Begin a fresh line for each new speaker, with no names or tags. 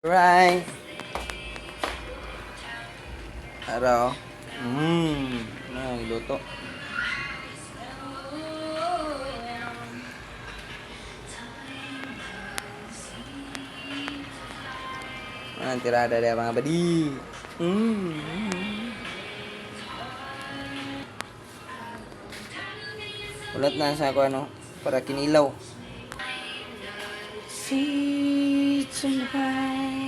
Right. Araw. Ay, luto. Ang tirada dia, mga badi. Ulat na sa ako ano, para kinilaw. Seeds in the pine.